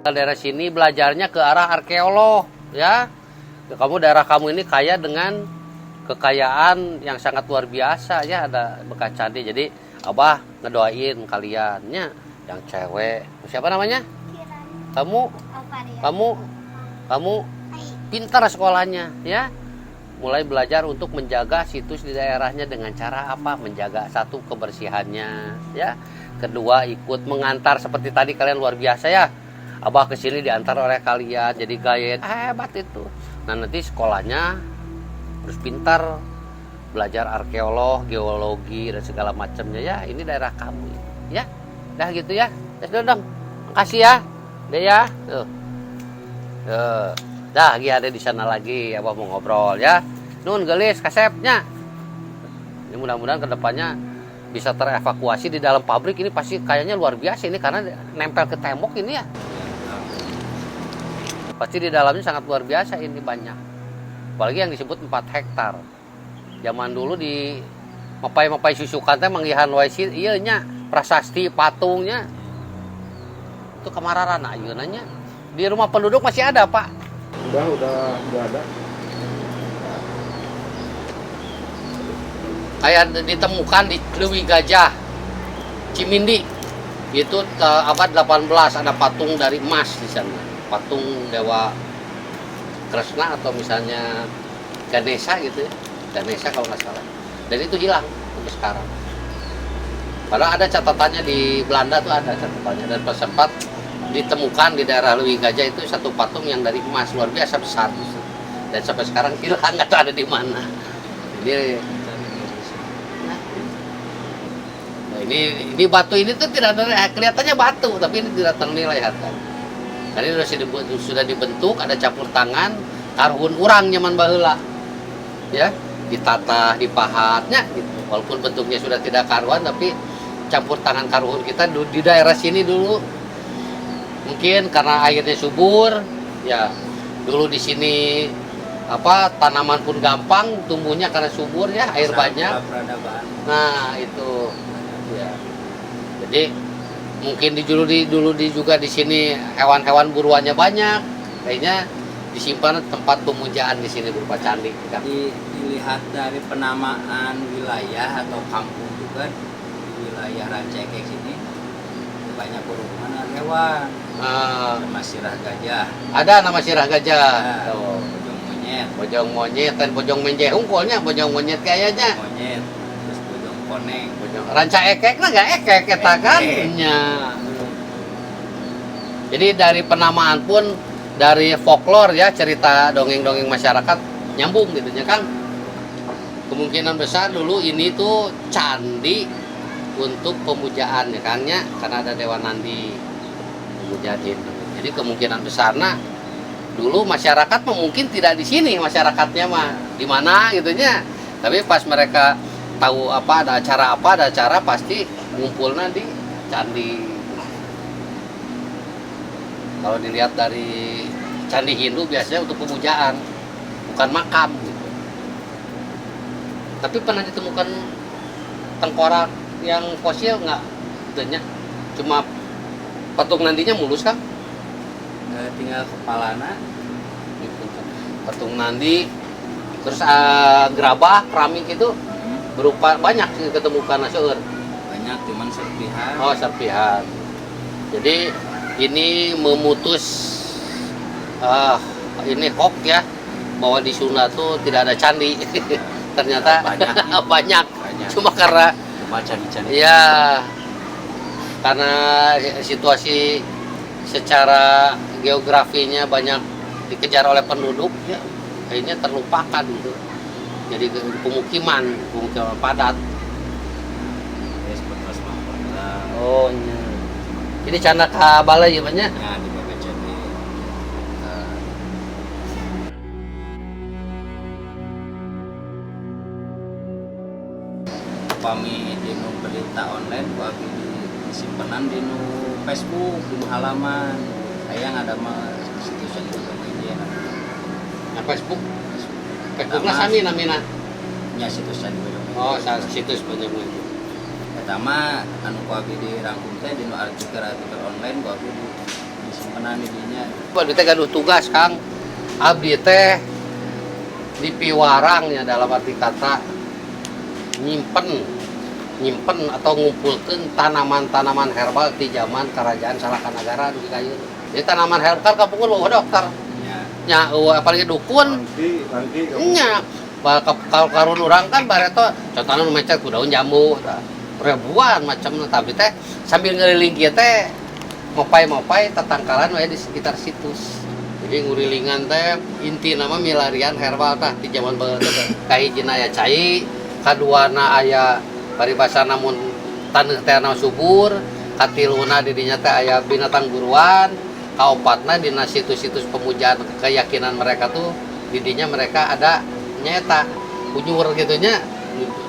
Daerah sini belajarnya ke arah arkeolog ya. Kamu daerah kamu ini kaya dengan kekayaan yang sangat luar biasa ya, ada bekas candi. Jadi Abah ngedoain kaliannya yang cewek. Siapa namanya? Kiran. Kamu? Alvaria. Kamu? Kamu pintar sekolahnya ya. Mulai belajar untuk menjaga situs di daerahnya dengan cara apa? Menjaga satu kebersihannya ya. Kedua ikut mengantar seperti tadi, kalian luar biasa ya. Abah kesini diantar oleh kalian jadi guide. Hebat itu. Nah, nanti sekolahnya harus pintar belajar arkeolog, geologi dan segala macamnya ya. Ini daerah kamu ya. Dah gitu ya. Tes dulu dong. Makasih ya. Deh ya. Tuh. Tuh. Dah, lagi ada di sana lagi, Abah mau ngobrol ya. Nun gelis kasepnya. Ini mudah-mudahan kedepannya bisa terevakuasi di dalam pabrik ini, pasti kayaknya luar biasa ini karena nempel ke tembok ini ya. Pasti di dalamnya sangat luar biasa ini banyak. Apalagi yang disebut 4 hektar. Zaman dulu di mapai-mapai susukan teh manggihan wae sih ieu nya prasasti patungnya. Itu kamararana ayeuna nya. Di rumah penduduk masih ada, Pak? Udah ada. Kayak ditemukan di Leuwi Gajah, Cimindi. Itu ke abad 18 ada patung dari emas di sana. Patung Dewa Kresna atau misalnya Ganesha gitu ya. Ganesha kalau nggak salah. Dan itu hilang sampai sekarang. Padahal ada catatannya di Belanda tuh ada catatannya, dan sempat ditemukan di daerah Leuwi Gajah itu satu patung yang dari emas luar biasa besar gitu. Dan sampai sekarang hilang, nggak tahu ada di mana. Ini, nah, ini batu ini tuh tidak ada, kelihatannya batu tapi ini tidak ternilai harganya. Karena ini sudah dibentuk, ada campur tangan karuhun urang nyaman baheula. Ya, ditata, dipahatnya gitu. Walaupun bentuknya sudah tidak karuan tapi campur tangan karuhun kita di daerah sini dulu. Mungkin karena airnya subur, ya. Dulu di sini tanaman pun gampang tumbuhnya karena subur ya, air Asal banyak. peradaban. Nah, itu. Ya. Jadi mungkin di dulu di dulu di juga di sini hewan-hewan buruannya banyak, kayaknya disimpan tempat pemujaan di sini berupa candi. Kan? Dilihat dari penamaan wilayah atau kampung juga di wilayah Rancaekek sini banyak berhubungan dengan hewan. Nama Sirah Gajah. Ada nama Sirah Gajah. Ya, Tuh. Bojong Monyet. Bojong Monyet dan Bojong Menje hungkulnya Bojong Monyet kayaknya. Monyet. Terus Bojong Koneng. Bojong Rancaekek lah nggak ekek eta kan. Ekek. Nya. Jadi dari penamaan pun dari folklore ya, cerita dongeng-dongeng masyarakat nyambung gitu ya kan. Kemungkinan besar dulu ini tuh candi untuk pemujaan ya kan ya, karena ada Dewa Nandi pemujaan Hindu. Jadi kemungkinan besarnya dulu masyarakat mah mungkin tidak di sini, masyarakatnya mah di mana gitu nya. Tapi pas mereka tahu apa ada acara, apa ada acara pasti ngumpulnya di candi. Kalau dilihat dari candi Hindu biasanya untuk pemujaan, bukan makam gitu. Tapi pernah ditemukan tengkorak yang fosil nggak? Itunya cuma patung nandinya mulus kan? Tinggal kepalana. Patung nandi, terus gerabah, keramik itu berupa banyak sih ketemukan seueur. Banyak, cuman serpihan. Oh, serpihan. Jadi ini memutus ini hoax ya, bahwa di Sunda tuh tidak ada candi. Ternyata banyak. Banyak. Banyak. Cuma karena Cuma candi-candi. Iya. Karena situasi secara geografinya banyak dikejar oleh penduduk ya, akhirnya terlupakan gitu. Jadi pemukiman, pemukiman padat. Ya, seperti mahkota. Oh iya. Jadi canda ka balai ya banyak. Ya, di BPCB. Upami dinu berita online, upami disimpenan dinu Facebook, dinu halaman. Sayang ada mah situs yang itu media. Nah, Facebook. Facebooknya sami namina. Nya situs yang di Bojong. Oh, situs Bojong itu. Pertama anu ku abi dirangkum teh dinu artikel-artikel online ku abi disimpenan. Simpenan di dinya. Abdi teh gaduh tugas, Kang. Abdi teh dipiwarang nya, dalam arti kata nyimpen nyimpen atau ngumpulkeun tanaman-tanaman herbal di zaman Kerajaan Salakanagara dugi ka ieu. Jadi tanaman herbal kan kapungkur euweuh dokter. Ya. Nya euweuh, apalagi dukun. Langki, langki. Nya. Kalau karun urang kan bareto contohnya nu mencet ku daun jambu tah. Ribuan macam, tapi teh sambil ngeliling kieu teh mopay-mopay tatangkalan we di sekitar situs. Jadi ngurilingan teh inti nama milarian herbal tah di zaman baheula teh. Kahijina aya cai, kaduana aya paribasana mun taneuh teh anu subur, katiluna di dinya teh aya binatang buruan, kaopatna dina situs-situs pemujaan keyakinan mereka tuh di dinya mereka ada nyata unyur gitu nya,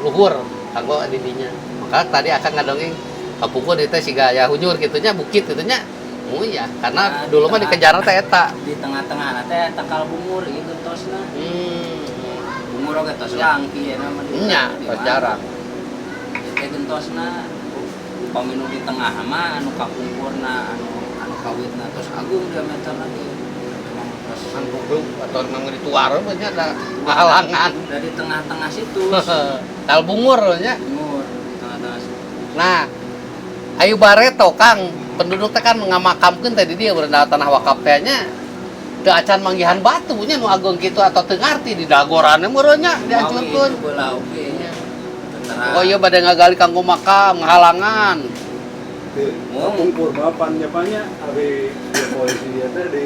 luhur kanggo di dinya. Maka tadi akan ngadongeng kapungkur di teh siga aya hunyur gitu nya, bukit gitu nya. Oh iya, karena Nah, dulu mah dikejar teh eta. Di tengah-tengah teh tangkal bungur ieu gentosna. Bungur oge tos langki ya nama di Nya, di tos mana. Jarang. Ieu teh gentosna upami nu di tengah mah anu kapungkurna, anu anu kawitna tos agung diameterna ge. Memang tos Kan goblok atau memang dituar mah nya ada halangan. Dari tengah-tengah situs. Tal bungur nya. Bungur di tengah-tengah situs. Nah, ayo bareto Kang, penduduk teh kan ngamakamkeun teh di dieu berenda tanah wakaf teh nya. Teu acan manggihan batu nya nu ageung kitu atau teu ngarti di dagoranna meureun nya dihancurkeun. Mawi itu beula oge. Tentara. Oh iya, bade ngagali kanggo makam ngahalangan. Di kapungkur mah pan nya ari di polisi ieu teh di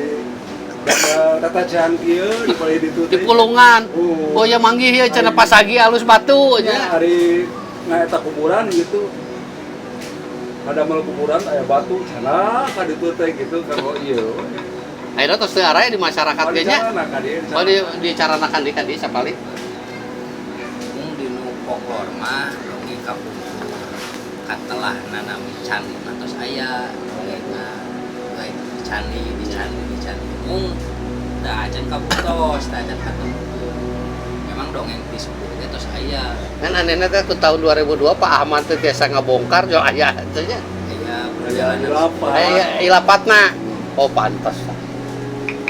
tatacan kieu di palih ditu Di teh. pulungan. Oh. Oh iya, manggih ieu cenah pasagi alus batu Nya nya. ari ngaeta kuburan gitu. Ada mal kuburan aya batu cenah ka ditu teh gitu kanggo ieu. Ayeuna tos teu araya di masyarakat Oh, ge nya. dicarana ka dieu. Oh, dicaranakan di ka dieu sapali. Mung dinu folklor mah dongeng kapungkur katelah nanami candi mah tos aya dongengna. Baik di candi, di candi, di candi. Mung da acan kabuktos, da acan ketemu. Memang dongeng disebut ge tos aya. Kan anehna teh ku tahun 2002 Pak Ahmad teh tiasa ngabongkar jo aya teh nya. Aya perjalanan. Ilapat. Aya ilapatna. Oh, pantas.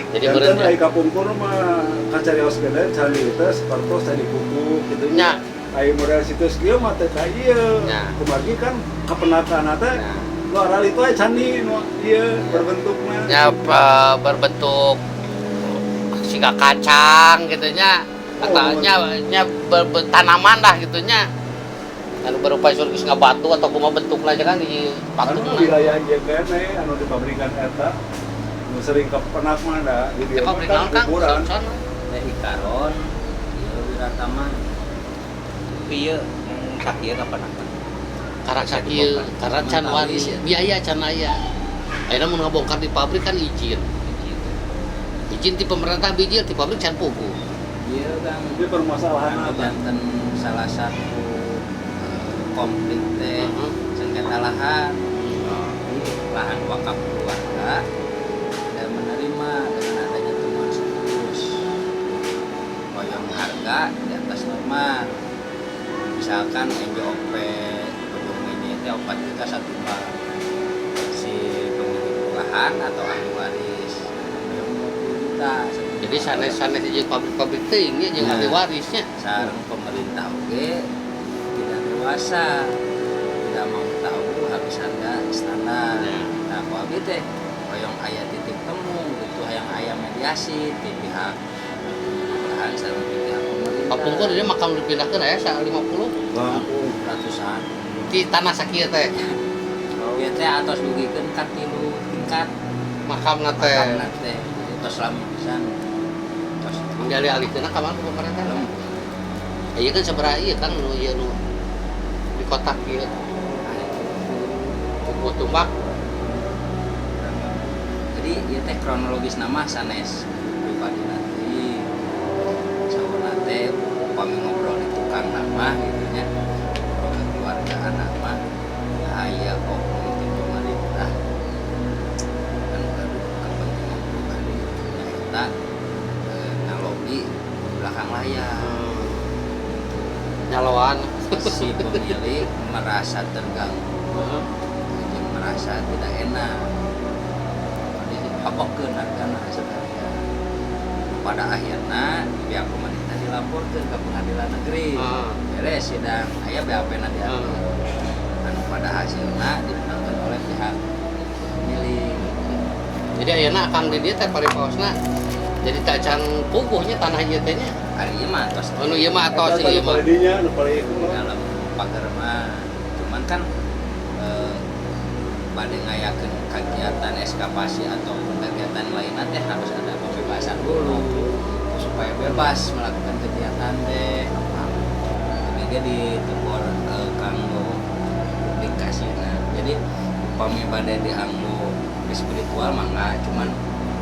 Jadi Janten meureun ai kapungkur mah kacarios gede candi teh sapertos candi kuku gitu. Nya. Ai model situs kieu mah teh ka ieu. Nya. Kumargi kan kapenakana teh Nya. nu aral itu aya candi nu ieu berbentukna. Nya berbentuk siga kacang gitu nya, atau Oh. nya nya tanaman lah gitu nya, anu berupa surgis batu atau kumaha bentukna aja kan di patung. Anu wilayah ieu keneh anu di pabrikan eta nu sering kepenak mah da di Ya, dieu mah pabrik kan naon, Kang? kuburan. Sono. Teh Ikaron, ieu Wiratama. Tapi ieu sakieu kapan? Karak sakieu karena can wani, biaya can aya. Ayeuna mun ngabongkar di pabrik kan izin, izin ti pemerintah bijil, ti pabrik can puguh. Ieu kan Ini permasalahan anu apa? janten salah satu konflik teh sengketa lahan. Jadi, lahan wakaf keluarga tidak menerima dengan adanya temuan situs, hoyong harga di atas normal, misalkan NJOP Bojong ini teh 4 juta satu bak, si pemilik lahan atau ahli waris hoyong 20 juta satu Jadi bak. sanes-sanes jeung pabrik-pabrik teuing nya jeung Nah. ahli warisnya. Sareng pemerintah oke tidak dewasa, tidak mau tahu, habis harga standar. Ya. Nah, ku abdi teh hoyong aya titik temu gitu, hayang aya mediasi di pihak pemilik lahan sareng di pihak pemerintah. Kapungkur ini makam dipindahkeun aya sa 50 Lampung. Ratusan. Di tanah sakieu teh. Ieu teh atos dugikeun ka tilu tingkat. Makamna teh. Makamna teh. Jadi tos lami pisan tos. Menggali-alihkeun ka mana ku pemerintah? Lem. Iya kan sabaraha ieu kan nu ieu nu di kotak ieu kuku tumbak. Jadi ieu teh kronologis nama sanes pribadi nanti saurna teh upami ngobrol di tukang nama gitu nya, ngobrol ke keluarga anak mah aya oknum di pemerintah anu gaduh kepentingan pribadi nyaeta ngalobi di belakang layar. Nyaloan. Si pemilik merasa terganggu jeung merasa tidak enak. Jadi, Kapokeun hargana sekalian. Pada akhirnya pihak pemerintah dilaporkan ke pengadilan negeri. Beres sidang, aya BAP na diambil. Anu pada hasilnya dimenangkan oleh pihak pemilik. Jadi ayeuna akang di dieu teh paripaosna jadi tacan puguhnya tanah ieu teh nya. Ari ieu mah tos. Anu ieu mah atos Eta ieu mah. nu dinya nu paling Di dalam pagar mah. Cuman kan pada ngayakeun kegiatan eskavasi atau kegiatan lainnya teh harus ada pembebasan dulu supaya bebas melakukan kegiatan teh. Tapi dia ditebor kanggo publikasi. Nah, jadi upami bade dianggo spiritual mah enggak, cuman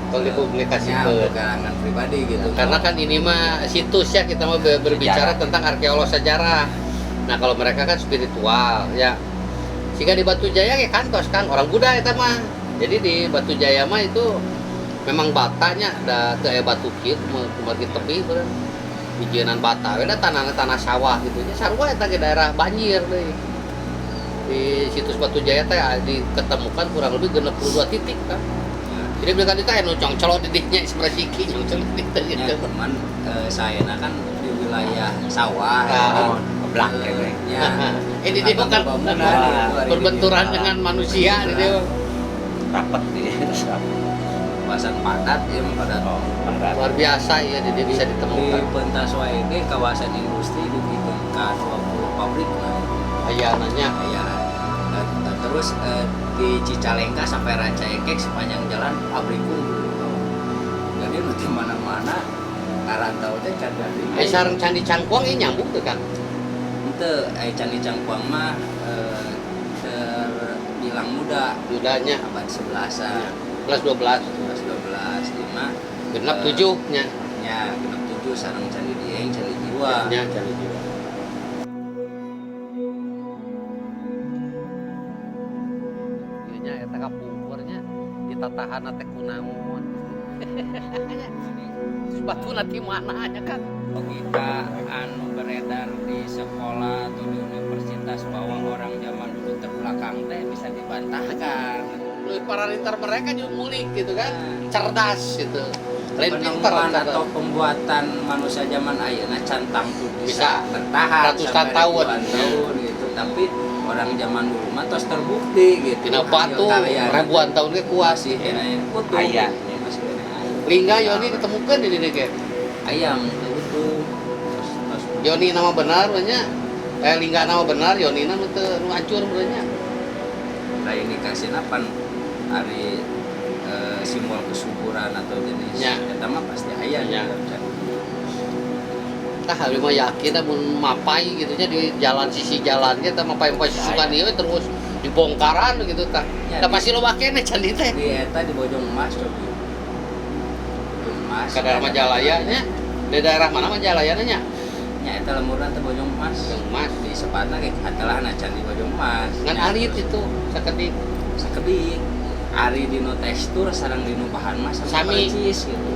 Kalau dipublikasikeun. Ya, untuk kalangan pribadi gitu. Karena kan ini mah situs ya, kita mah berbicara Sejarah. Tentang arkeolog sejarah. Nah, kalau mereka kan spiritual ya. Jika di Batu Jaya ya kantos kan orang Buddha eta mah. Jadi di Batu Jaya mah itu memang batanya da teu aya batu kieu kumargi tepi beureun. Bijienan bata we da tanahna tanah sawah gitu nya, sarua eta ge daerah banjir deui. Di situs Batu Jaya teh diketemukan kurang lebih 62 titik kan. Jadi mereka itu anu congcolot di dinya ekspresi congcolot di dinya Ya, gitu. cuman saya kan di wilayah sawah, Ah. jadi, Keblak kene. ya, Ini dia bukan bangunan, Wah, gitu, hari berbenturan ini. dengan manusia gitu. Rapet ya. Kawasan padat ya pada Oh, padat. Luar biasa ya, jadi bisa di ditemukan. pentas wae ge kawasan industri dugikeun ka 20 pabrik nah. Ayananya. Ya. Terus di Cicalengka sampai Rancaekek sepanjang jalan pabrik unggul. Jadi nu di mana-mana ngarantau teh can jadi. Eh, sareng Candi Cangkuang ini nyambung tuh kan. Henteu, aya Candi Cangkuang mah terbilang muda, Mudanya abad 11-an. 11 12. 11 12 lima. Genap 7 nya. Nya genep 7 sareng Candi Dieng, Candi Jiwa. Nya Candi Jiwa. Ieu nya eta kapungkurnya ditatahan teh kunaon. Terus batuna ti mana nya kan? Logika anu beredar di sekolah atau di universitas bahwa orang zaman dulu terbelakang teh bisa dibantahkan. Lebih parameter mereka juga mulik gitu kan, cerdas gitu. Lain pintar Penemuan cerdas. Atau pembuatan manusia zaman ayeuna can tangtu Bisa bisa bertahan ratusan sampai tahun. ribuan tahun gitu. Tapi orang zaman dulu mah tos terbukti gitu. Tina batu Hasil karya ribuan tahun ge kuat. Masih kena utuh. Aya. Masih kena aya. Lingga Yoni ditemukan di dieu ge. Ayam teu utuh. Terus terus Yoni nama benar nya. Eh, Lingga nama benar, Yoni nama teu nu hancur nya. Nah, indikasi pan ari simbol kesuburan atau jenis Ya. eta mah pasti aya Ya. di dalam candi. Tah abdi mah yakin mun mapai gitu nya di jalan sisi jalan ge tah mapai-mapai susukan ieu terus dibongkaran gitu tah. Ya, Tah pasti loba keneh candi teh. Di eta di Bojong Emas cobi. Bojong Emas. Ka daerah Majalaya nya. Di daerah mana Majalaya nya? Nya eta lemurna teh Bojong Emas. Bojong Emas. Di sepatna ge atelahna candi Bojong Emas. Ngan Nya, alit terus itu sakedik. sakedik. Ari dinu tekstur sareng dinu bahan mah sama Sami. percis gitu.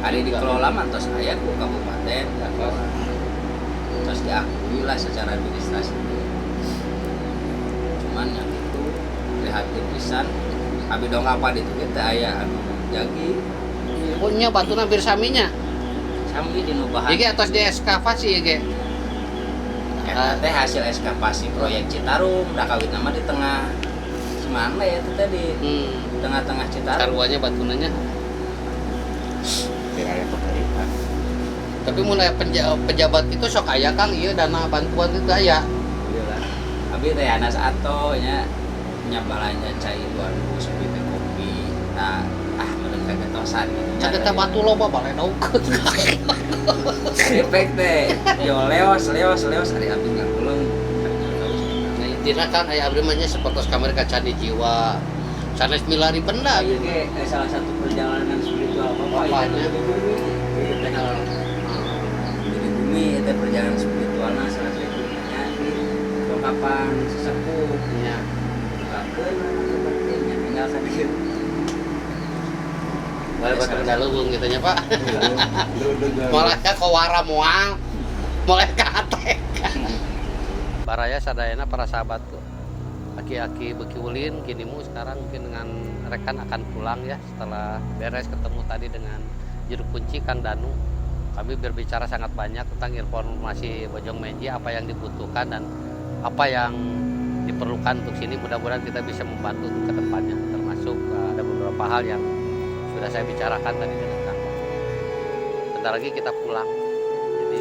Ari dikelola mah tos aya ku kabupaten, terus diakui lah secara administrasi. Cuman yang itu prihatin pisan abi dongkap itu kita aya anu jagi. Oh nya batuna hampir saminya. Sami dinu bahan. Jadi atos diekskavasi ya ge. Eta teh hasil eskavasi proyek Citarum da kawit nama di tengah Cimande ya itu tadi, tengah-tengah Citarum. Saruanya batunanya. Tidak ada pemerintah. Tapi mulai pejabat itu sok aya Kang ieu dana bantuan itu aya. Iya lah. Abi teh anas atau nya nya balanja cai 2000 sepi teh kopi. Nah, ah meureun kagetosan gitu. Cak eta batu loba baledogkeun. Efek teh. Yo leos leos leos ari abi ngagulung. Nah, intina kan aya abdi mah nya sapertos kamari ka Candi Jiwa. Sanes milari benda Ieu gitu. ge salah satu perjalanan spiritual bapak Bapaknya. itu di bumi. Ieu teh di bumi teh perjalanan spiritualna salah satunya di dongkapan sesepuh. Nya. Bukakeun sepertinya tinggal ka dieu. Bale batu benda leuweung gitu nya Pak. Lu Malah ka kowara moal. Mulai ka hate. Baraya sadayana para sahabatku. Aki-aki Beuki Ulin kinimu sekarang mungkin dengan rekan akan pulang ya, setelah beres ketemu tadi dengan juru kunci Kang Danu. Kami berbicara sangat banyak tentang informasi Bojong Menji, apa yang dibutuhkan dan apa yang diperlukan untuk sini. Mudah-mudahan kita bisa membantu untuk kedepannya, termasuk ada beberapa hal yang sudah saya bicarakan tadi dengan Kang Danu. Bentar lagi kita pulang. Jadi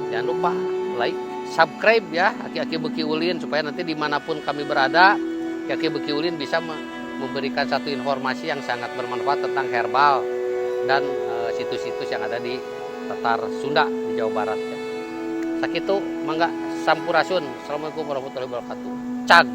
jangan lupa like, subscribe ya, Aki-Aki Beuki Ulin, supaya nanti dimanapun kami berada, Aki-Aki Beuki Ulin bisa memberikan satu informasi yang sangat bermanfaat tentang herbal dan situs-situs yang ada di Tatar Sunda di Jawa Barat ya. Sakitu, mangga, sampurasun. Assalamualaikum warahmatullahi wabarakatuh. Cag.